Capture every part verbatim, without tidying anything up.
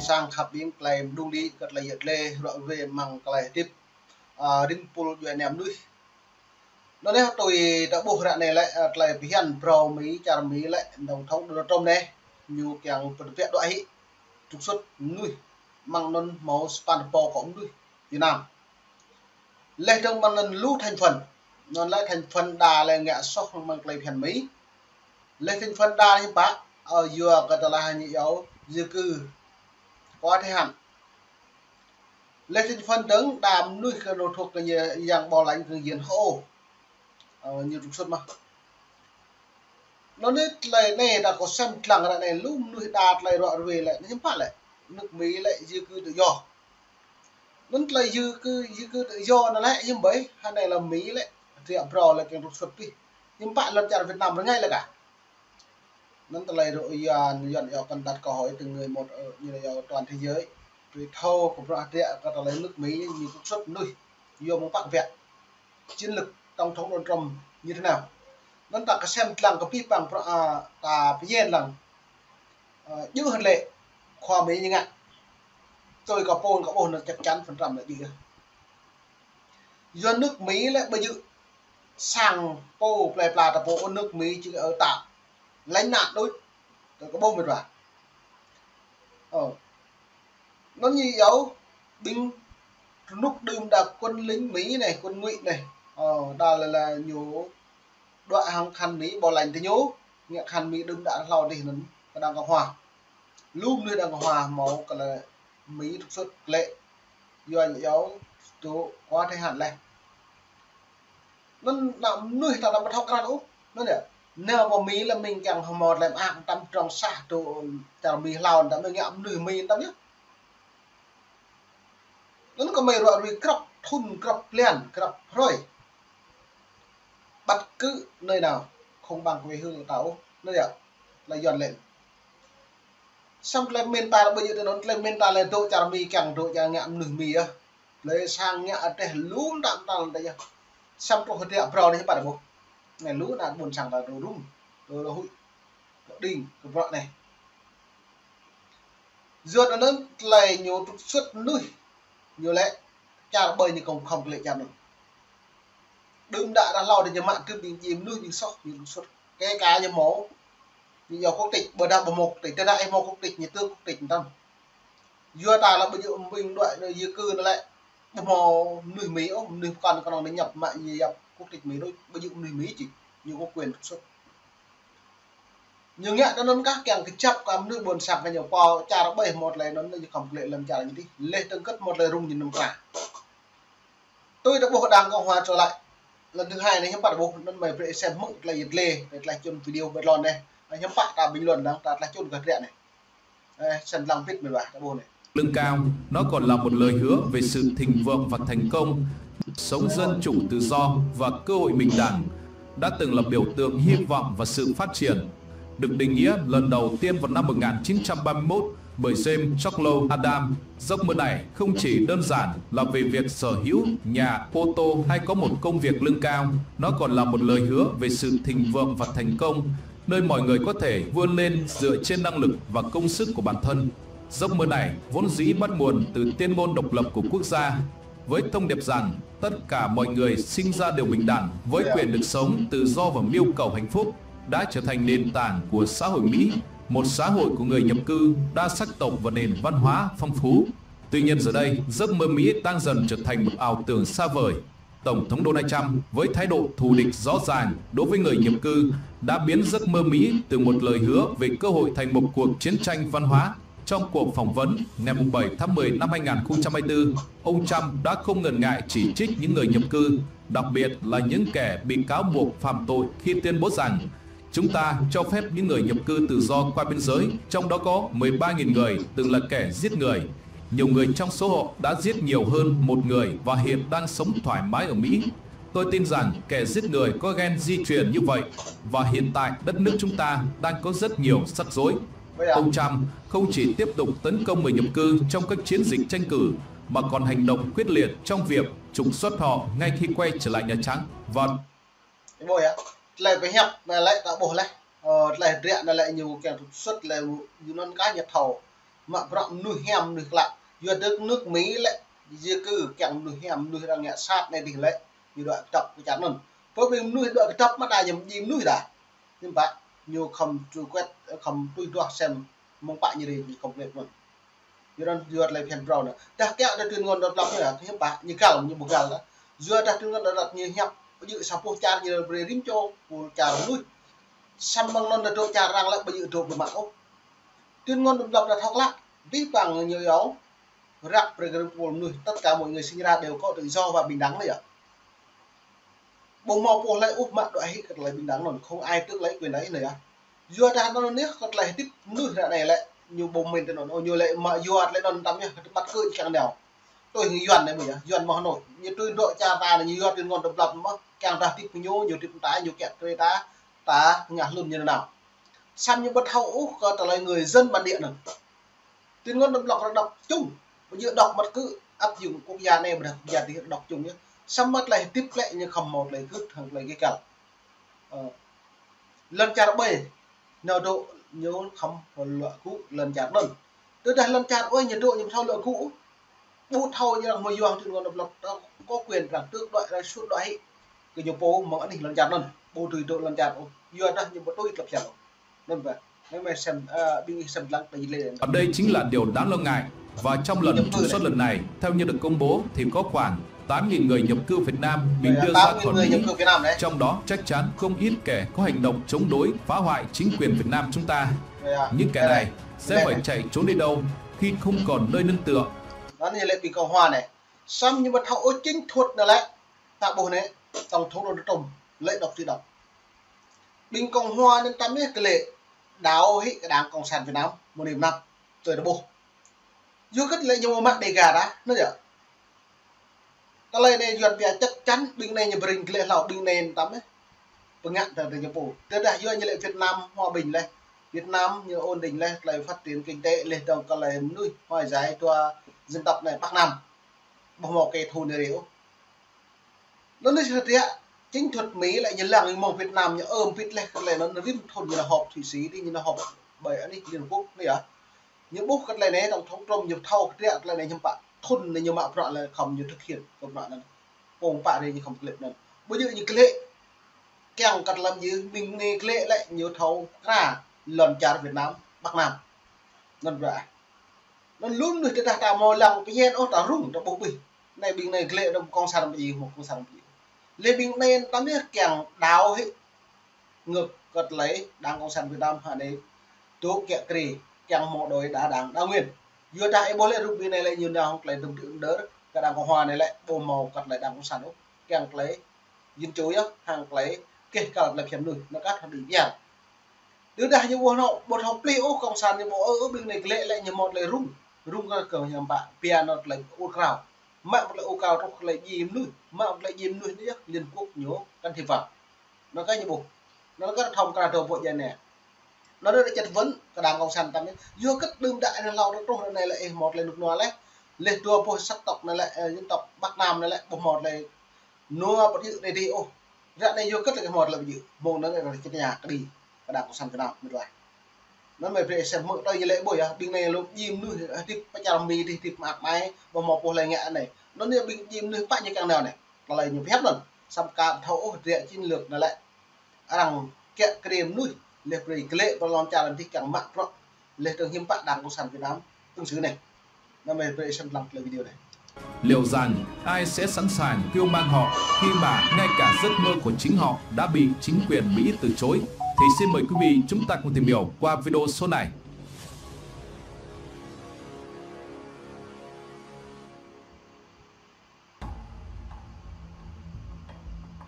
sang khăp ƀing tơlơi mơđung đĭ kơ tơlơi yơh tơlơi ruă rơwe amăng tơlơi hơdip, a, rĭm pul djuai ania mơnuih. Anŭn yơh tui ta ƀuh ră anai lĕ, a, tơlơi phiăn phrâo Mi, čar Mi lĕ, tổng thống Donald Trump anai, ñu kiăng pơtơbiă đuaĭ hĭ trục xuất mơnuih amăng anŭn hmâo sapăn rơbâo kơ mơnuih Việt Nam. Laih dơ̆ng amăng anŭn lu thành phần. Anŭn lĕ thành phần đa lĕ ngă soh amăng tơlơi phiăn Mi. Laih thành phần đa hiư̆m pă, ơ, yua kơ tơlơi ñu iâu di cư quá thời hạn. Laih thành phần dơ̆ng đa mơnuih kơ nô thuộc kơ ñu yang bảo lãnh kơ Yuan hô. Ơ, ñu trục xuất mơ̆n. Anŭn yơh tơlơi anai ta kơ sem lăng ră anai lu mơnuih đa tơlơi ruă rơwe lĕ, anŭn hiư̆m pă lĕ, nước Mỹ lĕ di cư tự do. Anŭn tơlơi di cư, di cư tự do anŭn lĕ, hiư̆m ƀơi, hơnai lĕ Mi lĕ, tơbiă phrâo lĕ kiăng trục xuất pih. Hiư̆m pă lŏn čar Việt Nam rơngai lĕ kah. Anŭn tơlơi rŏ Yuan, Yuan iâu cần đặt câu hỏi từng người một, ơ, ñu iâu toàn thế giới. Tui thâo kơ bruă hơdră kơ tơlơi nước Mỹ ñu trục xuất mơnuih. Yua mơ̆ng pă kơ biă. Chiến lược tổng thống Donald Trump như thế nào. Anŭn ta kơ sem lăng kơ pih păng bruă, a, ta pơyên lăng. Ơ, djơ̆ hơ̆t lĕ khua Mi ñu ngă. Tui kơ pô kơ ƀuh anŭn chắc chắn phần trăm lĕ djơ̆. Yua nước Mỹ lĕ ƀu djơ̆ sang pô plơi pla ta pô ôh, nước Mỹ chỉ ở tạm lánh nạn đôč. Tui kơ ƀuh mơ̆n wa. Ơ. Anŭn ñu iâu ƀing rơnŭk đưm đă quân lính Mi anai, quân ngụy anai. Ơ, đa lĕ lĕ ñu đuaĭ hăng khăn Mi bảo lãnh tơ ñu, ngă khăn Mi đưm đă hlâo dih anŭn kơ Đảng Cộng Hòa. Lu mơnuih Đảng Cộng Hòa hmâo kơ lĕ Mi trục xuất lĕ. Yua ñu iâu tŭ quá thời hạn lĕ. Anŭn ană mơnuih ta ta ƀu thâo krăn ôh. Anŭn yơh. Nao pơ Mi lĕ Mi kiăng hmâo tơlơi mơak tăm trong sah tŭ čar Mi hlâo ta Mi ngă mơnuih Mi tăm yơh. Anŭn kơ Mi ruă rơwe grăp thŭn, grăp blan, grăp hrơi. Bất cứ nơi nào, không bằng quê hương ta ôh. Anŭn yơh. Tơlơi Yuan lĕ. Samơ̆ tơlơi mĭn ta ƀu djơ̆ tui anŭn, tơlơi mĭn ta lĕ dŏ čar Mi kiăng dŏ čar ngă mơnuih Mi yơh. Tơlơi sang ngă adih lum tăm tal ta yơh. Samơ̆ truh hơdră phrâo anai hiư̆m pă ƀuh. Anai lu ană ƀôn sang ta dŏ rŭm, dŏ rơhuĭ, dŏ đing kơ bruă anai. Yua anŭn tơlơi ñu trục xuất mơnuih, ñu lĕ čar ƀơi ñu khŏm khŏm kơ lĕ čar anŭn. Đưm đă đa hlâo dih ñu mă tŭ ƀing djai mơnuih ƀing soh ñu trục xuất. Kể cả ñu hmâo, ñu iâu quốc tịch, ƀôdah ƀu hmâo quốc tịch, tơdah ih hmâo quốc tịch, ñu tŭ quốc tịch tăm. Yua ta lĕ ƀu djơ̆ ƀing đuaĭ di cư anŭn lĕ ƀu hmâo mơnuih Mi ôh, mơnuih pơkŏn kơnơ̆ng ñu nhập mă ñu yap quốc tịch Mi đôč, ƀu djơ̆ mơnuih Mi či, ñu có quyền trục xuất. Ñu ngă tui anŭn kah kiăng kơjăp kơ mơnuih ƀôn sang kơ ñu pô čar ƀơi hmâo tơlơi anŭn ñu khŏm kơ lĕ lăm čar ñu dih. Laih dơ̆ng kơ hmâo tơlơi rŭng ñu năm kra. Tui ta ƀuh Đảng Cộng Hòa trở lại lần thứ hai anai hiư̆m pă ƀuh, anŭn mơi brơi sem hmư̆ tơlơi yơh tơlơi, tơlơi čŭn video ƀơi lŏn anai. Hiư̆m pă ta bình luận lăng ta tơlơi čŭn kơ hơdră anai. Ơ, sem lăng bit mơ̆n wa, ta ƀuh anai. Lương cao, nó còn là một lời hứa về sự thịnh vượng và thành công. Sống dân chủ tự do và cơ hội bình đẳng đã từng là biểu tượng hy vọng và sự phát triển, được định nghĩa lần đầu tiên vào năm một ngàn chín trăm ba mươi mốt bởi James Chorley Adams. Giấc mơ này không chỉ đơn giản là về việc sở hữu nhà, ô tô hay có một công việc lương cao, nó còn là một lời hứa về sự thịnh vượng và thành công, nơi mọi người có thể vươn lên dựa trên năng lực và công sức của bản thân. Giấc mơ này vốn dĩ bắt nguồn từ tuyên ngôn độc lập của quốc gia, với thông điệp rằng tất cả mọi người sinh ra đều bình đẳng, với quyền được sống, tự do và mưu cầu hạnh phúc, đã trở thành nền tảng của xã hội Mỹ, một xã hội của người nhập cư, đa sắc tộc và nền văn hóa phong phú. Tuy nhiên giờ đây, giấc mơ Mỹ đang dần trở thành một ảo tưởng xa vời. Tổng thống Donald Trump, với thái độ thù địch rõ ràng đối với người nhập cư, đã biến giấc mơ Mỹ từ một lời hứa về cơ hội thành một cuộc chiến tranh văn hóa. Trong cuộc phỏng vấn ngày bảy tháng mười năm hai nghìn không trăm hai mươi tư, ông Trump đã không ngần ngại chỉ trích những người nhập cư, đặc biệt là những kẻ bị cáo buộc phạm tội, khi tuyên bố rằng chúng ta cho phép những người nhập cư tự do qua biên giới, trong đó có mười ba nghìn người từng là kẻ giết người. Nhiều người trong số họ đã giết nhiều hơn một người và hiện đang sống thoải mái ở Mỹ. Tôi tin rằng kẻ giết người có gen di truyền như vậy và hiện tại đất nước chúng ta đang có rất nhiều rắc rối. Ông Trump không chỉ tiếp tục tấn công người nhập cư trong các chiến dịch tranh cử mà còn hành động quyết liệt trong việc trục xuất họ ngay khi quay trở lại Nhà Trắng. Và Ih ƀuh yơh, tơlơi pơhiăp anai lĕ ta ƀuh laih. Ơ, tơlơi hơdră anai lĕ ñu kiăng trục xuất lĕ ñu anŭn kah ñu thâo. Mă bruă mơnuih hiam mơnuih klă. Yua dơ̆ng nước Mỹ lĕ, di cư kiăng mơnuih hiam mơnuih arăng ngă sat anai dih lĕ, ñu dŏ kơdŏp kơ čar anŭn. Pơ ƀing mơnuih dŏ kơdŏp mă đa ñu či mơnuih đa. Hiư̆m pă, ñu khŏm truh quét, khŏm tui duah sem mơ̆ng pă ñu ri ñu khŏm klĕp anŭn. Yua anŭn yua tơlơi phiăn phrâo anŭn. Dah kiăng dah tuyên ngôn độc lập anŭn yơh, hiư̆m pă, ñu găl, ñu ƀu găl đa. Yua dah tuyên ngôn độc lập ñu hiăp, ƀu djơ̆ sa boh čar ñu brơi rĭm čô, pul čar mơnuih. Samơ̆ mơ̆ng anŭn dah dŏ čar arăng lĕ ƀu djơ̆ dŏ ƀu mă ôh. Tuyên ngôn độc lập dah thâo klă, abih bang ñu yua, răk brơi kơ pul mơnuih, tất cả mọi người sinh ra đều có tự do và bình đẳng anŭn yơh. Ƀu hmâo pô hlơi ôh mă dŏ hĭ kơ tơlơi bình đẳng anŭn, không ai tước lấy quyền đấy anŭn yơh. Yua dah anŭn anai kơ tơlơi hơdip mơnuih ră anai lĕ, ñu ƀu mĭn tui anŭn, ñu lĕ mă yua tơlơi anŭn tăm yơh, kơ tơmăt kơ čang nao. Tui hăng Yuan anai ƀu yơh, Yuan mơ̆ng Hà Nội, ñu tui dŏ čar ta anai, ñu yua tuyên ngôn độc lập mơ̆n, kiăng dah hơdip kơ ñu, ñu hơdip ta, ñu kiăng krê ta, ta ngă hlŭn ñu nao. Samơ̆ ñu ƀu thâo ôh kơ tơlơi người dân bản địa anŭn. Tuyên ngôn độc lập arăng đŏk čung, ƀu djơ̆ đŏk măt kơ áp dụng quốc gia anai ƀôdah quốc gia dih đŏk čung yơh. Samơ̆ tơlơi hơdip lĕ ñu khŏm hmâo tơlơi gưt hăng tơlơi gêh găl. Ơ, lŏn čar ƀơi, nao dŏ ñu khŏm hmâo luă gŭ lŏn čar anŭn. Tơdah lŏn čar ƀơi ñu dŏ ñu ƀu thâo luă gŭ, ƀu thâo ñu arăng hmâo yua tuyên ngôn độc lập, arăng có quyền arăng tước đoạt, arăng sút đoạt hĭ kơ ñu pô mơ̆ng anih lŏn čar anŭn, ƀu dưi dŏ lŏn čar ôh, yua dah ñu ƀu tui tơlơi phiăn ôh. Anŭn ƀă, anai mơi sem, ơ, ƀing ih sem lăng tơlơi lĕ. Và đây chính là điều đáng lo ngại. Và trong lần trục xuất lần này, theo như được công bố thì có khoảng tám nghìn người nhập cư Việt Nam bị đưa ra khỏi Mỹ. Trong đó chắc chắn không ít kẻ có hành động chống đối, phá hoại chính quyền Việt Nam chúng ta. Những kẻ này sẽ phải chạy trốn đi đâu khi không còn nơi nương tựa? Anŭn ñu lĕ ƀing Cộng hòa anai. Samơ̆ ñu ƀu thâo ôh chính thuot anŭn lĕ, ta ƀuh anai, tổng thống Donald Trump lĕ đŏk či đŏk. Ƀing Cộng hòa anŭn tăm yơh kơ lĕ đao hĭ kơ Đảng Cộng sản Việt Nam, mơ̆ng anai mơnăp, tui ta ƀuh. Yua kơ lĕ ñu mă Đêga đa, anŭn yơh. Tơlơi anai Yuan pia chắc chắn, ƀing anai ñu brơi glaĭ hlâo, ƀing anai tăm yơh. Pơngă tơ tơ ñu pô. Tơdah yua ñu lĕ Việt Nam hòa bình lĕ. Việt Nam ñu ổn định lĕ, tơlơi phát triển kinh tế lĕ, dŏng kơ tơlơi mơnuih, hòa giải dua dân tộc anai Bắc Nam. Ƀu hmâo kơ thun anai ri ôh. Anŭn anai sĭt yơh, chính thuet Mỹ lĕ ñu lăng mơ̆ng Việt Nam ñu ơm bit lĕ, kơ tơlơi anŭn rĭm thun ñu nao họp Thụy Sĩ dih, ñu nao họp ƀơi anih Liên Hợp Quốc anai yơh. Ñu ƀuh kơ tơlơi anai tổng thống Trump ñu thâo kơ tơlơi anai hiư̆m pă, thun anai ñu mă bruă lĕ khŏm ñu thực hiện kơ bruă anŭn. Pô pă ri ñu khŏm klĕp anŭn. Ƀu djơ̆ ñu klĕ, kiăng kơ tơlơi ñu ƀing anai klĕ lĕ ñu thâo kra lŏn čar Việt Nam, Bắc Nam. Anŭn ƀă. Anŭn lu mơnuih tơdah ta hmâo lăng pơñen ôh ta rŭng ta ƀuh ƀih. Anai ƀing anai glaĭ dŏng Cộng sản ƀu djơ̆, hmâo Cộng sản ƀu djơ̆. Lĕ ƀing anai tăm yơh kiăng đao hĭ ngược kơ tơlơi Đảng Cộng sản Việt Nam hă anai dŏ kiă kriê, kiăng hmâo đổi đa đảng đa nguyên. Yua dah ih ƀuh lĕ rup ƀing anai lĕ ñu nao hăng tơlơi dơ̆ng tơ̆ng đơr kơ Đảng Cộng hòa anai lĕ ƀu hmâo kơ tơlơi Đảng Cộng sản ôh, kiăng tơlơi dân chủ yơh, hăng tơlơi gêh găl tơlơi phiăn mơnuih, anŭn kah thâo đĭ biar. Tơdah ñu ƀu thâo, ƀu thâo plih ôh, Cộng sản ñu ƀu ơ, ơ, ƀing anai glaĭ lĕ ñu hmâo tơlơi rŭng, rŭng kơ, kơ hiư̆m pă, pia anŭn tơlơi ur krao. Mă tơlơi ur krao truh tơlơi djai mơnuih, mă tơlơi djai mơnuih anai yơh, Liên Hợp Quốc ñu can thiệp vào. Anŭn kah ñu ƀuh. Anŭn kah thâo kra dŏ ƀu djai anai. Anŭn anai chất vấn kơ Đảng Cộng sản tăm anai. Yua kơ đưm đă anai hlâo truh truh anai lĕ ih hmâo tơlơi rơnŭk rơnua lĕ. Lĕ dua boh sắc tộc anai lĕ, ơ, dân tộc Bắc Nam anai lĕ ƀu hmâo tơlơi rơnua ƀu djơ̆ anai dih ôh. Ră anai yua kơ tơlơi hmâo tơlơi ƀu djơ̆. Mơ̆ng anŭn arăng čơnha kơđi kơ Đảng Cộng sản Việt Nam mơ̆n rai. Anŭn mơi brơi sem hmư̆ tơlơi ñu lĕ ƀuh yơh, ƀing anai lŏm djai mơnuih hơdip pơ čar Mi dih hơdip mơak mai, ƀu hmâo pô hlơi ngă anai. Anŭn yơh ƀing djai mơnuih pă ñu kiăng nao anai. Tơlơi ñu pơhiăp anŭn, samơ̆ ka ƀu thâo ôh drơi chiến lược anai lĕ. Arăng kiă kriê mơnuih, lĕ brơi glaĭ pơ lŏn čar anŭn dih kiăng mă bruă, lĕ dơ̆ng hiư̆m pă Đảng Cộng sản Việt Nam ứng xử anai. Anŭn mơi brơi sem lăng tơlơi video anai. Liệu rằng ai sẽ sẵn sàng kêu mang họ khi mà ngay cả giấc mơ của chính họ đã bị chính quyền Mỹ từ chối? Thì xin mời quý vị chúng ta cùng tìm hiểu qua video số này.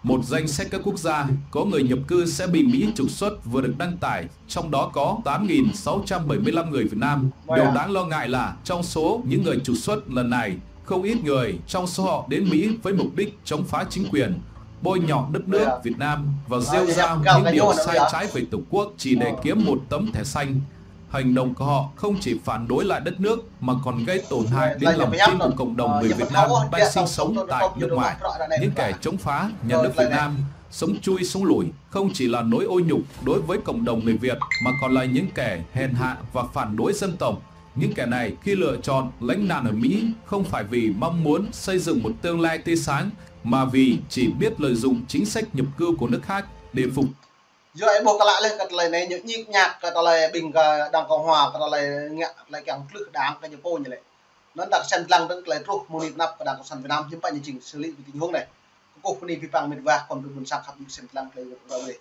Một danh sách các quốc gia có người nhập cư sẽ bị Mỹ trục xuất vừa được đăng tải, trong đó có tám nghìn sáu trăm bảy mươi lăm người Việt Nam. Điều đáng lo ngại là trong số những người trục xuất lần này, không ít người trong số họ đến Mỹ với mục đích chống phá chính quyền, bôi nhọ đất nước Việt Nam và gieo rao những điều sai trái về Tổ quốc chỉ để kiếm một tấm thẻ xanh. Hành động của họ không chỉ phản đối lại đất nước mà còn gây tổn hại đến lòng tin của cộng đồng người Việt Nam đang sinh sống tại nước ngoài. Những kẻ chống phá nhà nước Việt Nam sống chui sống lủi không chỉ là nỗi ô nhục đối với cộng đồng người Việt mà còn là những kẻ hèn hạ và phản đối dân tộc. Những kẻ này khi lựa chọn lánh nạn ở Mỹ không phải vì mong muốn xây dựng một tương lai tươi sáng, mà vì chỉ biết lợi dụng chính sách nhập cư của nước khác để phục Yua ih ƀuh klă laih kơ tơlơi anai ñu ñik ñak kơ tơlơi ƀing kơ Đảng Cộng Hòa, kơ tơlơi ngă, tơlơi kiăng klưh Đảng kơ ñu pô ñu lĕ. Anŭn ta kơsem lăng dơ̆ng tơlơi truh mơ̆ng anăp kơ Đảng Cộng sản Việt Nam, hiư̆m pă ñu jing xử lý kơ tình huống anai. Kơkuh bơni abih bang mĕt wa khul ƀing ƀuôn sang khăp ñu kơsem lăng tơlơi ră ruai.